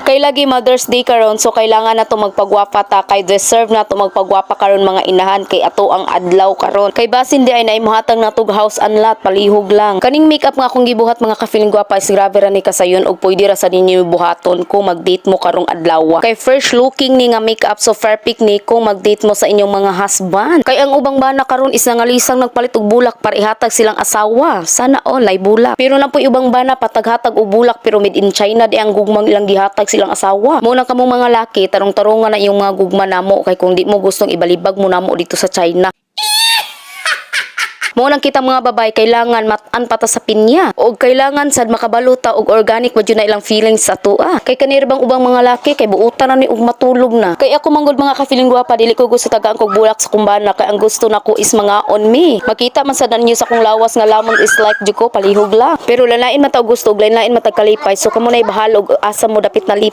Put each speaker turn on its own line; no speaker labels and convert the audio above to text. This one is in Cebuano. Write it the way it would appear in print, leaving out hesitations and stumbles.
Kay lagi Mother's Day karon, so kailangan na to magpagwapa ta kay deserve na to magpagwapa karon, mga inahan, kay ato ang adlaw karon. Kay basin di ay naimuhatag na tog house and lot, palihog lang. Kaning makeup nga akong gibuhat, mga ka-feeling gwapa, is grabe ra ni kasayon og pwede ra sa ninyo buhaton kung mag-date mo karong adlaw. Kay fresh looking ni nga makeup, so perfect ni kung mag-date mo sa inyong mga husband. Kay ang ubang bana karon is nangalisang nagpalit og bulak para ihatag silang asawa. Sana all ay bulak. Pero na po ubang bana pataghatag og bulak pero made in China di ang gugmang ilang gihatag silang asawa. Mo na kamong mga laki, tarong-tarungan na iyong mga gugma namo kay kung di mo gustong ibalibag mo namo dito sa China. Mo nang kita mga babae kailangan mat-an pa ta sa pinya og kailangan sad makabaluta og organic ba jud na ilang feelings sa atoa. Kay kanira bang ubang mga laki kay buutan na ni og matulog na. Kay ako manggod, mga ka-feeling gwapa, dili ko gusto tagaan kog bulak sa kumbana kay ang gusto nako is mga on me. Makita man sad ninyo sa akong lawas nga lamang is like jud ko, palihog lang. Pero lalain man ta og gusto og lain-lain man tag kalipay, so kamo nay bahala og asa mo dapit na lipay.